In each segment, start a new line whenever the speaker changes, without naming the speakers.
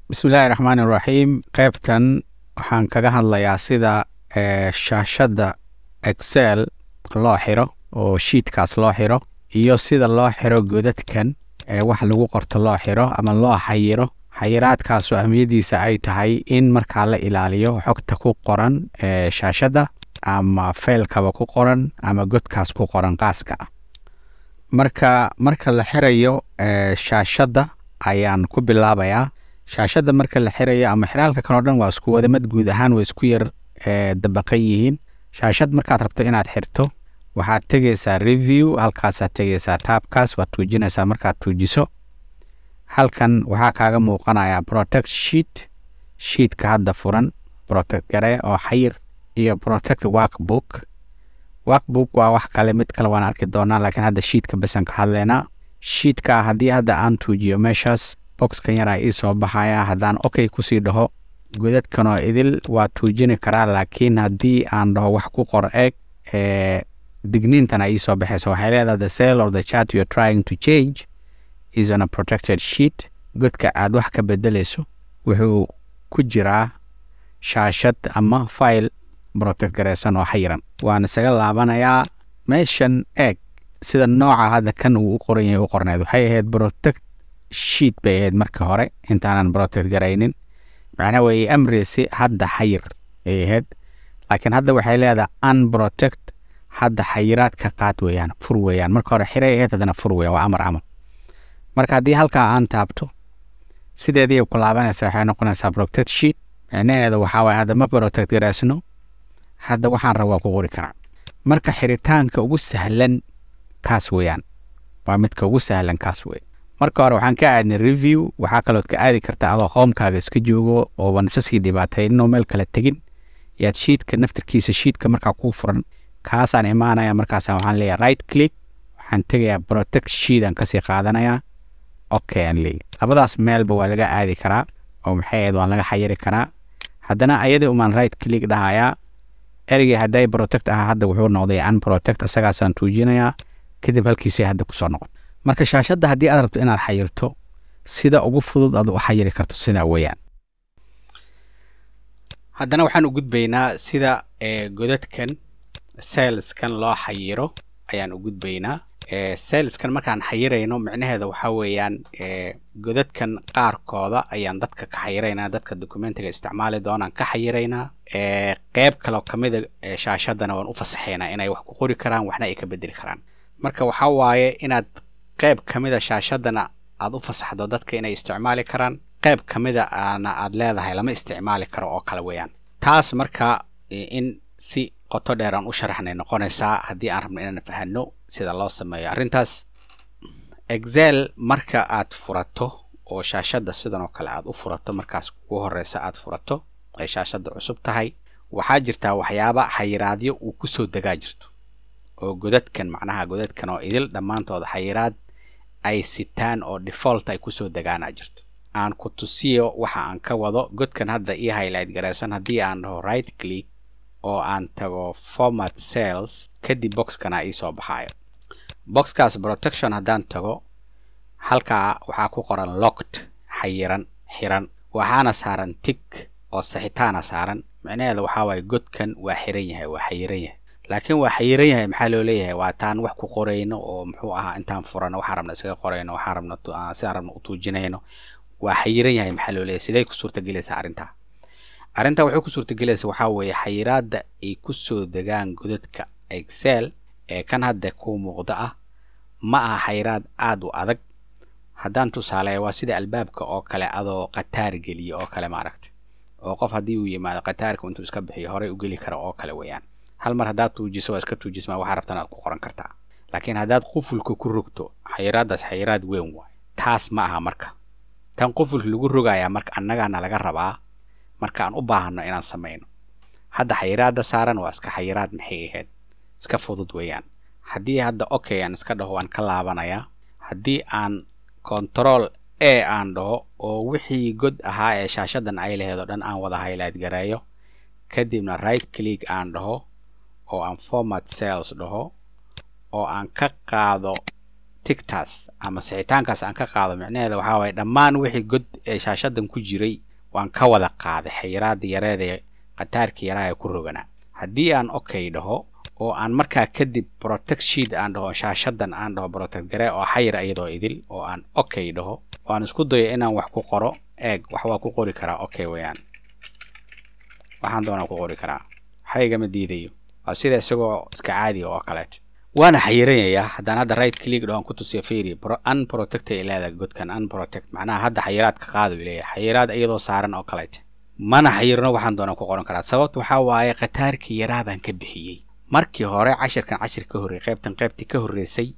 Bismillaahi Raxmaani Raxiim. Qaybtan waxaan kaga hadlayaa sida shaashadda Excel loo xiro oo sheetkaas loo xiro, iyo sida loo xiro godadkan ee wax lagu qorto loo xiro ama loo xayiro. Xayiraadkaas oo ahmiyadiisa ay tahay in markaa la ilaaliyo xogta ku qoran shaashadda ama faylkaba ku qoran ama godkaas ku qoran qaaska ah. Marka la xirayo shaashadda ayaan ku bilaabayaa. Shaashadda marka la xirayo ama xiraalka kale oo dhan waa isku wada mid, guud ahaan way isku yar dabaqan yihiin. Shaashad markaad rabto inaad xirto, waxaad tegeysaa Review, halkaasaad tegeysaa, tabkaas waad tuujinaysaa. Markaad tuujiso, halkan waxaa kaaga muuqanaya Protect Sheet, sheetka hadda furan protect garee oo xayir, iyo Protect Workbook. Workbook waa wax kale, mid kale waan arki doonaa, laakiin hadda sheetka basan ka hadlaynaa. Sheetka haddii hadda aan tuujiyo meeshaas, boxkan yaraa ii soo baxaya. Haddaan okay kusii dhaho, godadkan oo idil waa tuujini karaa, laakiin haddii aan dhaho wax ku qor, eeg, digniintan ay ii soo baxayso. Waxay leedahay, "The cell or the chart you're trying to change is on a protected sheet." Godka aad wax ka bedeleyso wuxuu ku jiraa shaashad ama file protect gareysan oo xayiran. Waan isaga laabanayaa. Meeshan eeg, sida nooca hadda kan uu u qoran yahay u qorneed, waxay ahayd Protect Sheet bay ahayd marka hore intaanan protect garaynin. Macnaha way amreysi hadda xayir ay ahayd, laakiin hadda waxay leedahay unprotect. Hadda xayiraad ka qaad weeyaan, fur weeyaan. Marka hore xiray ahayd, haddana fur weeyaan, waa amar camal. Marka haddii halkaa aan taabto, sideedii ku laabanaysa, waxay noqonaysaa Protect Sheet. Micnaheeda waxaa waaye hadda ma protect garaysno, hadda waxaan rabaa ku qori karaa. Marka xiritaanka ugu sahlan kaas weeyaan, waa midka ugu sahlan kaas wey. Marka hore waxaan ka aadnay Review. Waxaa kalood ka aadi kartaa adoo homekaaga iska joogo ooban isa sii dhibaataynin oo meel kale tegin, yaad sheetka naftirkiisa, sheetka markaa kuu furan kaasaan imaanaya. Markaasaan waxaan leeyahay right click, waxaan tegayaa Protect Sheet aan kasii qaadanayaa, okay aan leeyahay. Labadaas meelba waa laga aadi karaa oo maxay ahayd, waan laga xayiri karaa. Haddana ayadii umaan right click dhahayaa. Ereygii hadday protect ahaa hadda wuxuu noqday unprotect, isagaasaan tuujinayaa, kadib halkiisay hadda kusoo noqon. Marka shaashadda haddii aad rabto inaad xayirto, sida ugu fudud aad u xayiri karto sidaa weeyaan. Haddana waxaan u gudbaynaa sida godadkan, cellskan loo xayiro ayaan u gudbaynaa. Cellskan markaan xayirayno, micnaheeda waxaa weeyaan godadkan qaarkooda ayaan dadka ka xayiraynaa, dadka documentiga isticmaali doonaan ka xayiraynaa. Qeyb kaloo kamida shaashadana waan u fasaxaynaa inay wax ku qori karaan, waxna ay ka bedeli karaan. Marka waxaa waaye inaad qeyb kamida shaashadana aad u fasaxdo dadka inay isticmaali karaan, qeyb kamida ana aad leedahay lama isticmaali karo oo kale weeyaan. Taas marka in si qoto dheer aan u sharaxnay noqonaysaa haddii aan rabno inaan fahano sida loo sameeyo arrintaas. Excel marka aad furato oo shaashadda sidan oo kale aad u furato, markaas kugu horeysa aad furato ay shaashadda cusub tahay, waxaa jirtaa waxyaaba xayiraadyo uu kusoo degaa jirto oo godadkan, macnaha godadkan oo idil dhammaantooda xayiraad ay sitaan oo default ay kusoo degaanaa jirto. Aan ku tusiyo waxa aan ka wado. Godkan hadda ii highlight garaysan, haddii aan dhaho right click oo aan tago Format Cells, kadib boxkana iisoo baxaayo, boxkaas Protection haddaan tago, halkaa waxaa ku qoran locked, xayiran, xiran, waxaana saaran tick oo saxitaana saaran. Micnaheeda waxaa waaye godkan waa xiran yahay, waa xayiran yahay. Laakiin waa xayiran yahay maxaa loo leeyahay? Waa taan wax ku qorayno oo muxuu ahaa, intaan furano waxaan rabna iskaga qorayno, waxaan rabno sidaan rabno u tuujinayno. Waa xayiran yahay maxaa loo leeyahay? Sidee ku suurtagelaysaa arrintaa? Arrintaa waxay ku suurtagelaysaa waxaa weeye xayiraadda ay kusoo degaan godadka Excel ee kan hadda kuu muuqda ah ma aha xayiraad aada u adag. Haddaan tusaaleeyo, waa sida albaabka oo kale adoo qataar geliyo oo kale, maaragta, oo qof haddii uu yimaado qataarka intuu iska bixiyo horey u geli karo oo kale weeyaan. Hal mar haddaad tuujiso, waa iska tuujismaa, waxaa rabtana aad ku qoran kartaa. Laakiin haddaad qufulka ku rogto, xayiraaddaas xayiraad weyn waay. Taas ma aha marka tan qufulka lagu rogayaa. Marka annagaana laga rabaa marka aan u baahano inaan samayno. Hadda xayiraadda saaran waa iska xayiraad, maxay ahayd, iska fudud weeyaan. Haddii hadda okay aan iska dhaho, waan ka laabanayaa. Haddii aan Control A aan dhaho oo wixii god ahaa ee shaashadan ay lahayd oo dhan aan wada highlight gareeyo, kadibna right click aan dhaho oo aan Format Cells dhaho oo aan ka qaado. Tigtaas ama sixitaankaas aan ka qaado micnaheeda waxaa waaye dhammaan wixii god ee shaashadan ku jiray waan ka wada qaaday xayiraada yareed ee qataarka yaraa ee ku roganaa. Haddii aan okay dhaho oo aan markaa kadib protect sheet aan dhaho, shaashadan aan dhaho protect garee oo xayir iyadoo idil, oo aan okay dhaho oo aan isku dayo inaan wax ku qoro, eeg, wax waa ku qori karaa. Okay weeyaan, waxaan doonaa ku qori karaa, xaygama diidayo. Waa sida isagoo iska caadiga oo kaleet, waana xayiranayaa. Haddaan hadda right click dhaho aan ku tusiya, fiiri, unprotect ay leedahay godkan. Unprotect macnaha hadda xayiraad ka qaado leeyahay, xayiraad iyadoo saaran oo kaleet mana xayirno, waxaan doonaa ku qoran karaa. Sababta waxaa waaye qataarkii yaraa baan ka bixiyey. Markii hore cashirkan cashir ka horreeyay, qaybtan qaybtii ka horreysay,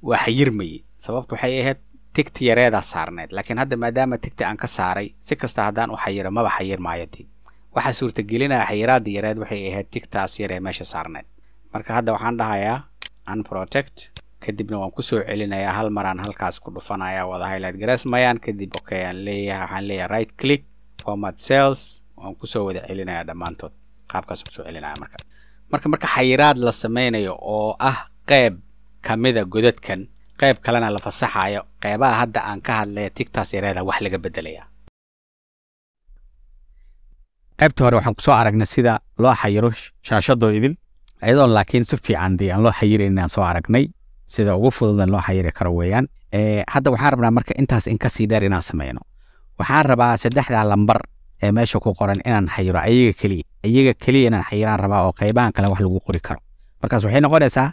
waa xayirmayey. Sababta waxay ahayd tigti yareedaa saarneyd, laakiin hadda maadaama tigti aan ka saaray, si kasta haddaan u xayiro maba xayir maayadi. Waxaa suurtagelinaya xayiraada yareed waxay ahayd tigtaas yar ee meesha saarneyd. Marka hadda waxaan dhahayaa unprotect, kadibna waan kusoo celinayaa. Hal maraan halkaas ku dhufanaya, wada highlight gareysmayaan. Kadib okay aan leeyahay, waxaan leeyahay right click, format cells, waan kusoo wada celinayaa dhammaantood, qaabkaas kusoo celinaya. Marka xayiraad la sameynayo oo ah qeyb kamida godadkan, qeyb kalena la fasaxayo, qeybaha hadda aan ka hadlaya tigtaas yareeda wax laga bedelaya. Qaybta hore waxaan kusoo aragnay sida loo xayiro shaashadoo idil, iyadoon laakiin si fiican dee aan loo xayirayn aan soo aragnay. Sida ugu fududan loo xayiri karo weeyaan. Hadda waxaan rabnaa marka intaas in kasii dheer inaan sameyno. Waxaan rabaa saddexdaa lambar ee meesha ku qoran inaan xayiro ayaga keliya, iyaga keliya inaan xayiraan rabaa, oo qaybahan kale wax lagu qori karo. Markaas waxay noqonaysaa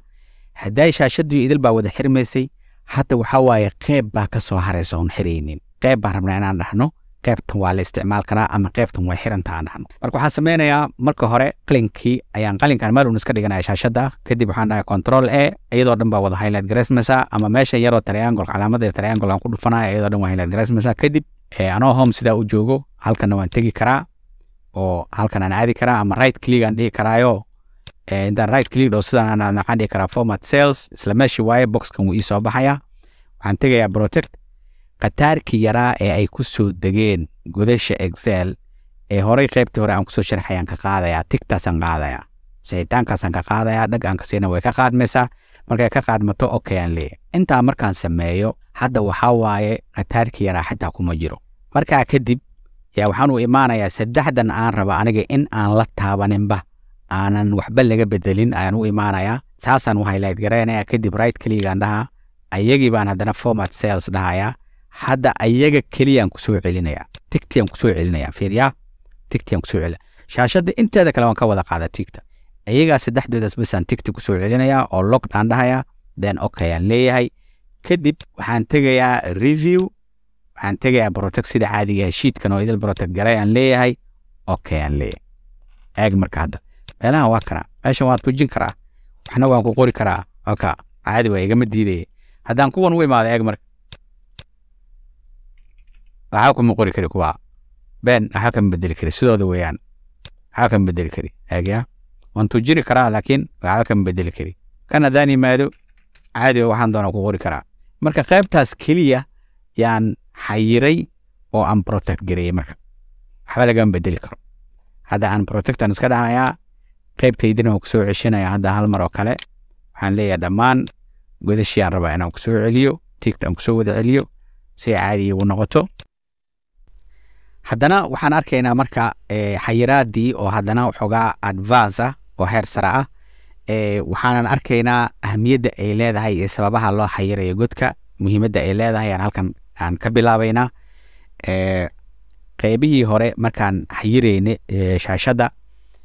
hadday shaashadii idil baa wada xirmaysay, hadda waxaa waaye qeyb baa ka soo haraysa oon xiraynin. Qeyb baan rabnaa inaan dhahno qeybtan waa la isticmaal karaa ama qeybtan way xiranta aan dhahno. Marka waxaan sameynayaa marka hore qalinkii ayaan qalinkan meel un iska dhiganaya shaashadda. Kadib waxaan dhahay control A, iyadoo dhan baa wada highlight gareysmaysaa, ama meesha yaroo triangle, calaamada triangle aan ku dhufanaya, iyadoo dhan waa highlight gareysmaysaa. Kadib anoo home sidaa u joogo, halkana waan tegi karaa oo halkan aan aadi karaa, ama right click aan dhihi karaayo. Intaan right click dhaho sidaan aan waxaan dhihi karaa format cells, isla meeshii waaye, boxkan wuu ii soo baxayaa. Waxaan tegayaa protect. Qataarkii yaraa ee ay ku soo degeen godasha Excel ee horey qaybtii hore aan kusoo sharxayaan ka qaadayaa, tigtaasaan qaadayaa, sixitaankaasaan ka qaadayaa, dhag aan ka siina, way ka qaadmaysaa. Markay ka qaadmato okay aan leeyahay. Intaa markaan sameeyo, hadda waxaa waaye qataarkii yaraa xataa kuma jiro. Markaa kadib yaa waxaan u imaanayaa saddexdan aan raba aniga in aan la taabaninba, aanan waxba laga bedelin ayaan u imaanayaa. Saasaan u highlight garaynayaa, kadib right click aan dhahaa, ayagii baan haddana format cells dhahayaa. Hadda ayaga keliyaan kusoo celinayaa, tigtiyaan kusoo celinayaa. Fiiriyaa, tigtiyaan kusoo celinaya. Shaashadda inteeda kale waan ka wada qaada tigta, ayagaa saddexdoodaas basaan tigta kusoo celinayaa oo lock aan dhahayaa, then okay aan leeyahay. Kadib waxaan tegayaa review, waxaan tegayaa protect sida caadiga ah, sheetkan oo idil protect garay aan leeyahay, okay aan leeyahay. Eeg marka hadda meelahan waa kana, meeshan waan tujin karaa, waxna waan ku qori karaa. Okay, caadi waa, igama diidaya. Haddaan kuwan u imaado, eeg marka, waxba kuma qori kari kuwa been, waxba kama bedeli kari, sidooda weeyaan, waxba kama bedeli kari. Eegya, waan tujini karaa laakiin waxba kama bedeli kari. Kan haddaan yimaado caadi waa, waxaan doonaa ku qori karaa. Marka qaybtaas keliya yaan xayiray oo aan protect gareeyey, marka waxba lagama bedeli karo. Hadda aan protect aan iska dhahayaa, qaybtaydina waan kusoo ceshanaya. Hadda hal mar oo kale waxaan leeyahay dhammaan godashii aan rabaa inaan kusoo celiyo, tigta aan kusoo wada celiyo si ay caadi igu noqoto. Haddana waxaan arkaynaa marka xayiraadii oo haddana waxoogaa advance ah oo heer sare ah. Waxaanan arkaynaa ahamiyadda ay leedahay iyo sababaha loo xayirayo godka, muhiimadda ay leedahay aan halkan aan ka bilaabaynaa. Qeybihii hore markaan xayiraynay shaashadda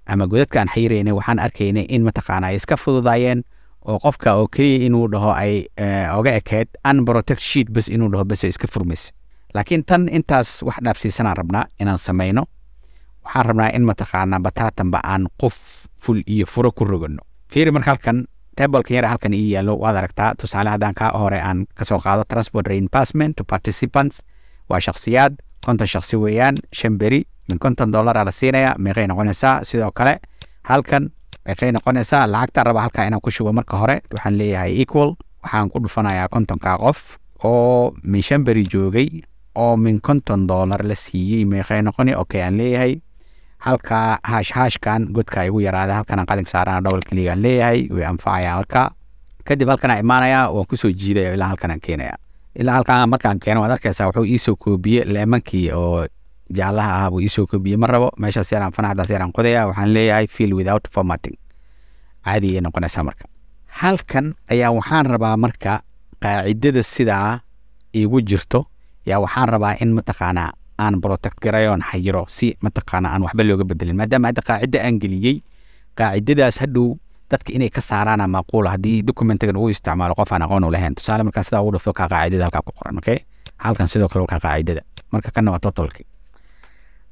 ama godadka aan xayiraynay, waxaan arkaynay in mataqaana ay iska fududaayeen oo qofka oo keliya inuu dhaho ay oga ekeyd unprotect sheet bas inuu dhaho bas iska furmaysa. Laakiin tan intaas wax dhaafsiisanaan rabnaa inaan sameyno. Waxaan rabnaa in mataqaanaa bataatanba aan qof ful iyo furo ku rogano. Fiiri marka halkan tablekan yar halkan ii yaallo, waad aragtaa. Tusaale haddaan kaa hore aan kasoo qaado transport reimbursement to participants, waa shakhsiyaad, 50 shakhsi weeyaan, 5 beri min $50 aa la siinaya, meeqay noqonaysaa? Sidoo kale halkan meeqay noqonaysaa lacagta raba halkaa inaan ku shubo? Marka hore waxaan leeyahay equal, waxaan ku dhufanayaa 50-kaa qof oo min 5 beri joogay oo min $50 la siiyey, meeqay noqoni? Okay aan leeyahay. Halkaa hash hashkan godka igu yaraada, halkan aan qalin saarana, double click aan leeyahay, way anfacayaa. Marka Kadib halkan aan imaanayaa, waan kusoo jiidaya ilaa halkan aan keenaya. Ilaa halkan markaan keeno, waad arkaysaa wuxuu iisoo koobiyey leemankii oo jaalaha ahaa buu iisoo koobiyey. Ma rabo meeshaas yaraan, fanaxdaas yaraan qodaya. Waxaan leeyahay fill without formatting, caadi ayay noqonaysaa. Marka halkan ayaa waxaan rabaa, marka qaacidada sidaa iigu jirto yaa waxaan rabaa in mataqaanaa aan protect garayoon xayiro, si mataqaanaa aan waxba looga bedelin, maadaama hadda qaacidda aan geliyey. Qaacidadaas hadhow dadka inay ka saaraana macquula haddii documentigan uu isticmaalo qof aan aqoon u lahayn. Tusaale, markaan sidaa ugu dhufto, kaa qaacidada halkaa ku qoran. Okay, halkan sidoo kale kaa qaacidada. Marka kanna waa totalki.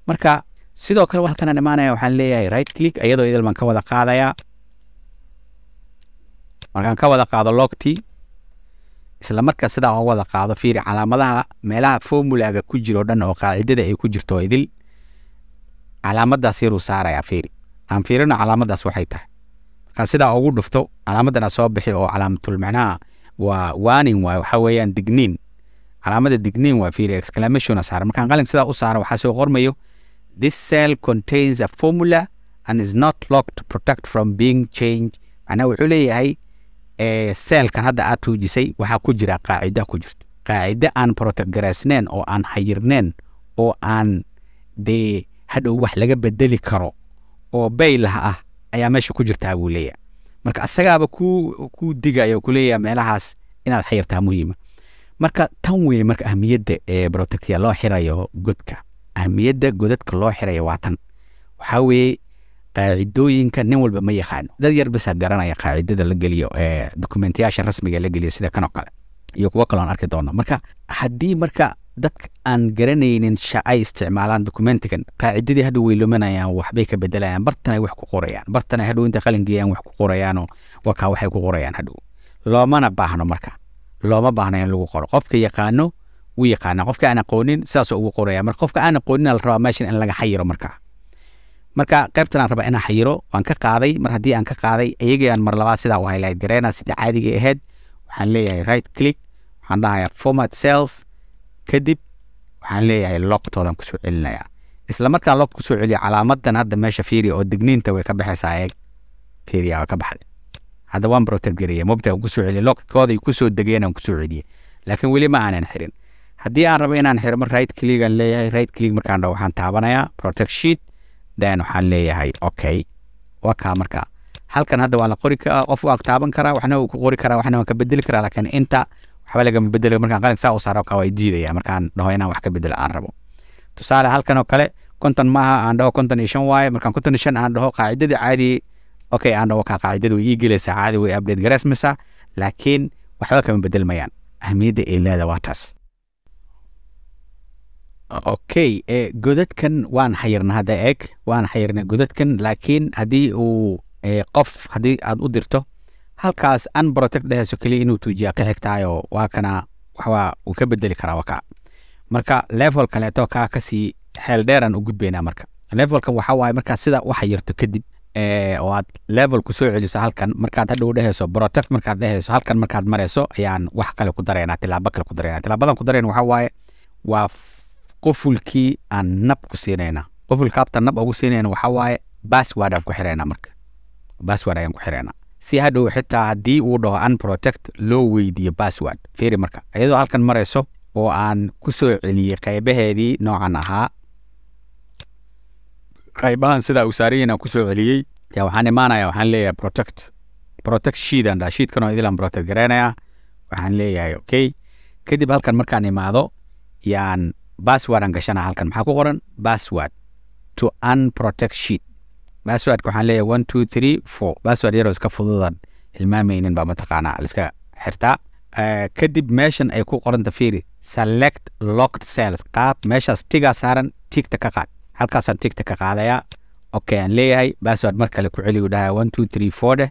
Marka sidoo kale halkan aan imaanaya, waxaan leeyahay right click, iyadoo idil baan ka wada qaadayaa. Markaan ka wada qaado lockti, isla markaa sidaa uga wada qaado, fiiri calaamadaha meelaha formulaga ku jiro dhan oo qaacidada ay ku jirto idil, calaamadaas yaruu saarayaa. Fiiri, aan fiirino calaamadaas waxay tahay. Markaan sidaa ugu dhufto, calaamadana soo bixi oo calaamatul macnaha waa warning waay, waxa weeyaan digniin, calaamada digniin waa. Fiiri, exclamation saara. Markaan qalin sidaa u saaro, waxaa soo qormayo "This cell contains a formula and is not locked to protect from being changed." Macnaha wuxuu leeyahay cellkan hadda aad tuujisay waxaa ku jira qaacida, ku jirto qaacide aan protect garaysneen oo aan xayirneen oo aan dee hadhow wax laga bedeli karo oo baylah ah ayaa meesha ku jirtaa buu leeyahay. Marka asagaaba ku digaya oo kuleeyahay meelahaas inaad xayirtaa muhiima. Marka tan weeye marka ahmiyadda ee protectia loo xirayo godka. Ahmiyadda godadka loo xirayo waa tan. Waxaa weeye qaacidooyinka nin walba ma yaqaano, dad yar basaa garanaya qaacidada la geliyo ee dokumentiyaasha rasmiga la geliyo, sida kan oo kale iyo kuwo kale aan arki doono. Marka haddii marka dadka aan garanaynin ay isticmaalaan documentigan, qaacidadii hadhow way luminayaan, waxbay ka bedelayaan, bartanay wax ku qorayaan, bartanay hadhow intay qalin geeyaan wax ku qorayaanoo wakaa waxay ku qorayaan hadhow. Loomana baahno. Marka looma baahno in lagu qoro. Qofka yaqaano wuu yaqaana, qofka aan aqoonin sidaasoo ugu qoraya. Marka qofka aan aqoonin la rabaa meeshan in laga xayiro. Marka qaybtan aan rabaa inaan xayiro, waan ka qaaday. Mar haddii aan ka qaaday, iyagii aan mar labaad sidaa u highlight gareynaa sida caadiga ahayd. Waxaan leeyahay right click, waxaan dhahayaa format cells, kadib waxaan leeyahay locktoodan kusoo celinayaa. Isla markaan lock kusoo celiyo, calaamadan hadda meesha fiiri oo digniinta way ka baxaysaa. Eeg, fiiriya, waa ka baxday. Hadda waan protect gareeyay mobta kusoo celiyay, lockkooda kusoo degeen aan kusoo celiyay, laakiin weli ma aanan xirin. Haddii aan rabo inaan xiro, mar right click aan leeyahay. Right click markaan dhaho, waxaan taabanayaa protect sheet, then waxaan leeyahay okay, waa kaa. Marka halkan hadda waa la qori, qof waa taaban karaa, waxna wuu ku qori karaa, waxna waan ka bedeli karaa, laakiin inta waxba lagama bedeli. Markaan qalin saa u saaro, kaa waa diidaya markaan dhaho inaan wax ka bedelo aan rabo. Tusaale, halkan oo kale 50 maaha, aan dhaho 55 waaye. Markaan 55 aan dhaho, qaacidadii caadi okay aan dhaho, kaa qaacidada way ii gelaysaa caadi, way update gareysmaysaa, laakiin waxba kama bedelmayaan. Ahmiyadda ay leeda waa taas. Okay, godadkan waan xayirna hadda. Eeg, waan xayirnay godadkan, laakiin haddii uu qof haddii aad u dirto halkaas unprotect dhehayso keliya inuu tuujiyaa ka xigtaayo, waa kana waxbaa uu ka bedeli karaa, waa kaa. Marka level kaleeto kaa kasii xeel dheeraan u gudbaynaa. Marka levelkan waxa waaye, markaad sidaa u xayirto kadib oo aad level ku soo celiso halkan, markaad hadhow dhehayso protect, markaad dhehayso halkan markaad marayso, ayaan wax kale ku daraynaa, tilaabo kale ku daraynaa. Tilaabadan ku darayna waxa waaye waa qufulkii aan nab ku siinaynaa. Qufulka habta nab ugu siinayna waxa waaye password aan ku xiraynaa. Marka password ayaan ku xiraynaa si hadhow xitaa haddii uu dhaho unprotect loo weydiiyo password. Fiiri, marka iyadoo halkan marayso oo aan ku soo celiyey qaybaheedii noocan ahaa, qaybahan sidaa uu saarayin aan kusoo celiyey, yaa waxaan imaanaya, waxaan leeyahay protect, protect sheet aan dhaha. Sheetkan oo idil aan protect gareynayaa. Waxaan leeyahay okay. Kadib halkan markaan imaado, yaan password aan gashanaa. Halkan maxaa ku qoran? Password to unprotect sheet. Passwordka waxaan leeyahay 1 2 3 4. Password yaroo iska fududan, hilmaameynin baa mataqaanaa liska xirtaa. Kadib meeshan ay ku qoranta, fiiri, select locked cells, qaab meeshaas tigaa saaran, tigta ka qaad. Halkaasaan tigta ka qaadayaa. Okay aan leeyahay. Password mar kale ku celi uu dhahay. 1 2 3 4 dheh,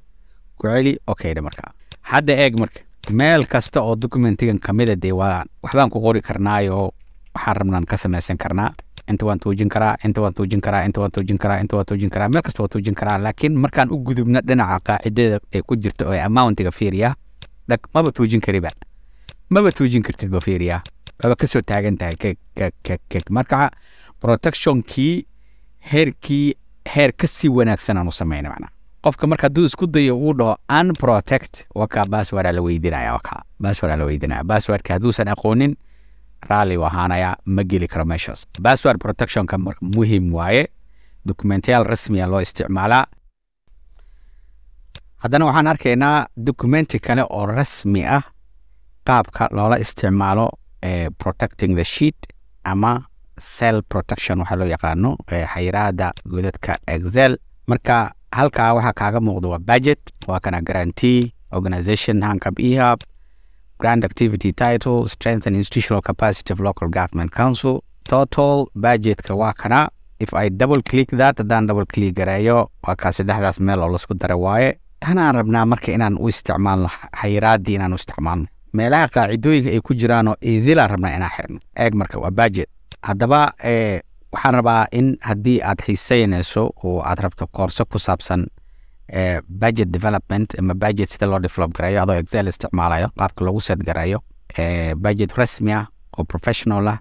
ku celi, okay dhe. Markaa hadda eeg, marka meel kasta oo documentigan kamida dee waa waxbaan ku qori karnaayo, waxaan rabnaan ka samaysan karnaa. Inta waan tuujin karaa, inta waan tuujin karaa, inta waan tuujin karaa, inta waan tuujin karaa, meel kasta waan tuujin karaa. Laakiin markaan u gudubno dhinaca qaacidada ay ku jirto oo amountiga, fiiriya, dhag, maba tuujin kariba, maba tuujin kartid ba. Fiiriya, waaba kasoo taagan tahay keg keg keg keg. Marka protectionkii heerkii heer kasii wanaagsan aan u sameynay macnaa. Qofka marka hadduu isku dayo uu dhaho unprotect, waka password la weydiinaya, waka password la weydiinaya. Passwordka hadduusan aqoonin, raalli u ahaanaya, ma geli karo meeshaas. Password protectionka marka muhiim waaye, documentiyaal rasmiya loo isticmaalaa. Haddana waxaan arkaynaa documenti kale oo rasmi ah, qaabka loola isticmaalo protecting the sheet ama cell protection waxaa loo yaqaano, xayiraada godadka Excel. Marka halkaa waxaa kaaga muuqda waa budget, waa kana grantee organization Hankab Ehab, grant activity title strengthen institutional capacity of local government council, total budgetka waa kana. If I double click that, haddaan double click gareeyo, waa kaa saddexdaas meel oo lasku daray waaye. Tanaan rabnaa marka inaan u isticmaalno xayiraaddii, inaan u isticmaalno meelaha qaacidooyinka ay ku jiraan oo idilaan rabnaa inaan xirno. Eeg, marka waa budget. Haddaba waxaan rabaa in haddii aad xiiseynayso oo aad rabto koorso ku saabsan budget development ama budget sida loo develop gareeyo adoo Excel isticmaalayo, qaabka loogu set gareeyo budget rasmi ah oo professional ah,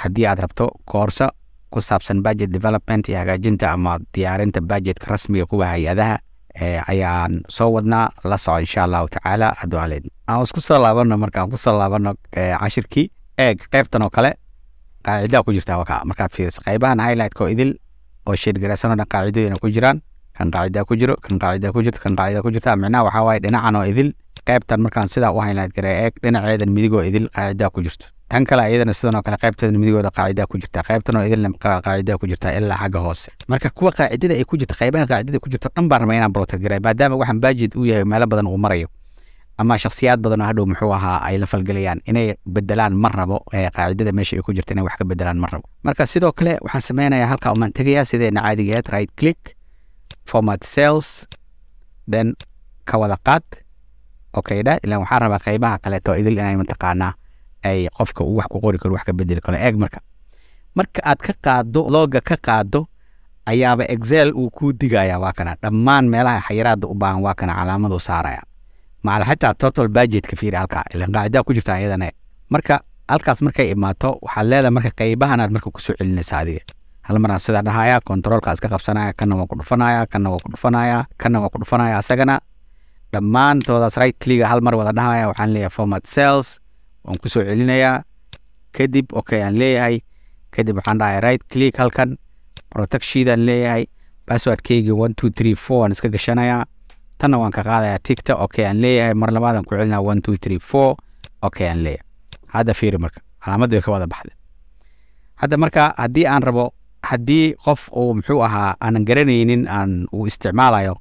haddii aad rabto koorso ku saabsan budget development iyo hagaajinta ama diyaarinta budgetka rasmiga kuwa hay-adaha ayaan soo wadnaa, la soco insha Allahu tacaala hadduu aleed. Aan isku soo laabano, marka aan kusoo laabano cashirkii. Eeg, qaybtan oo kale qaacidaa ku jirta waka. Markaad fiiriso qaybahan highlightka oo idil oo shade garaysan oo dhan, qaacidooyina ku jiraan. Kan qaacidaa ku jiro, kan qaacidaa ku jirto, kan qaacidaa ku jirta. Micnaha waxaa waaye dhinacan oo idil, qaybtan markaan sidaa u highlight gareeyo, eeg, dhinaceedan midigoo idil qaacidaa ku jirto. Tan kale iyadana sidan oo kale, qaybteeda midigooda qaacidaa ku jirta, qaybtan oo idilna qaacidaa ku jirta ilaa xagga hoose. Marka kuwa qaacidada ay ku jirta, qaybaha qaacidada ku jirta dhan baan rabaa inaan protect gareeyo, maadaama waxaan budget uu yahay meelo badan uu marayo ama shakhsiyaad badan oo hadhow muxuu ahaa ay la falgelayaan. Inay bedelaan ma rabo, qaacidada meesha ay ku jirta inay wax ka bedelaan ma rabo. Marka sidoo kale waxaan sameynayaa, halkaa umaan tegayaa sideena caadigeed, right click, format cells, then ka wada qaad, okay dha. Ilaan waxaan rabaa qaybaha kaleeto idil inay mataqaanaa ay qofka uu wax ku qori karo, wax ka bedeli karo. Eeg, marka aad ka qaado looga ka qaado ayaaba Excel uu kuu digaya. Waa kana dhammaan meelaha xayiraada u baahan, waa kana calaamadu saaraya, macal xitaa total budgetka. Fiiri halkaa, ilan qaacidaa ku jirta iyadana. Marka halkaas markay imaato, waxaad leedahay marka qaybahan aad marka kusoo celinaysa adiga. Hal maraan sidaa dhahaya, controlka iska qabsanaya, kana waa ku dhufanaya, kana waa ku dhufanaya, kana waa ku dhufanaya, asagana dhammaantoodaas right click hal mar wada dhahaya. Waxaan leeyahay format cells, waan kusoo celinayaa. Kadib okay aan leeyahay. Kadib waxaan dhahay right click halkan, protect sheet aan leeyahay. Passwordkeyga 1234 aan iska gashanayaa. Tanna waan ka qaadayaa tickta, okay aan leeyahay. Mar labaad aan ku celinaya 1234, okay aan leeyahay. Hadda fiiri, marka calaamadda way ka wada baxday. Hadda marka haddii aan rabo, haddii qof uu muxuu ahaa aanan garanaynin aan uu isticmaalayo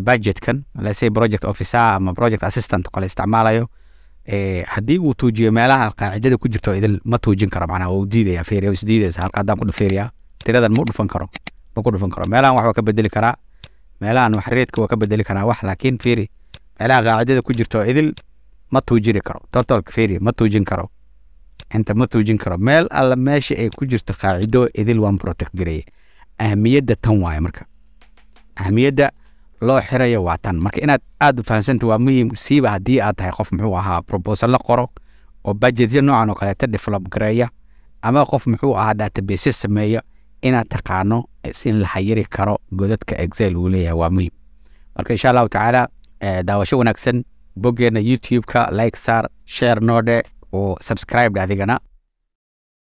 budgetkan, let's say project officer ama project assistant oo kale isticmaalayo, haddii uu tuujiyo meelaha qaacidada ku jirto idil, ma tuujin karo, macnaha waa uu diidaya. Fiiriya, waa isdiidaysa. Halka haddaan ku fiiriya, tiradan ma dhufan karo, ma ku dhufan karo. Meelahan wax waa ka bedeli karaa, meelahan wax reedka waa ka bedeli karaa wax, laakiin fiiri, meelaha qaacidada ku jirto idil ma tuujini karo. Totalka fiiri, ma tuujin karo, inta ma tuujin karo. Meel alla meesha ay ku jirto qaacido idil waan protect gareeye. Ahmiyadda tan waaye. Marka ahmiyadda loo xirayo waa tan. Marka inaad aada u fahansanta waa muhiim, siiba haddii aad tahay qof muxuu ahaa proposal la qoro oo budgetyo noocan oo kaleeta develop gareeya, ama qof muxuu ahaa database sameeya. Inaad taqaano in la xayiri karo godadka Excel uu leeyahay waa muhiim. Marka insha Allahu tacaala, daawasho wanaagsan. Boggeena YouTube-ka like saar, share noodhe oo subscribe adigana.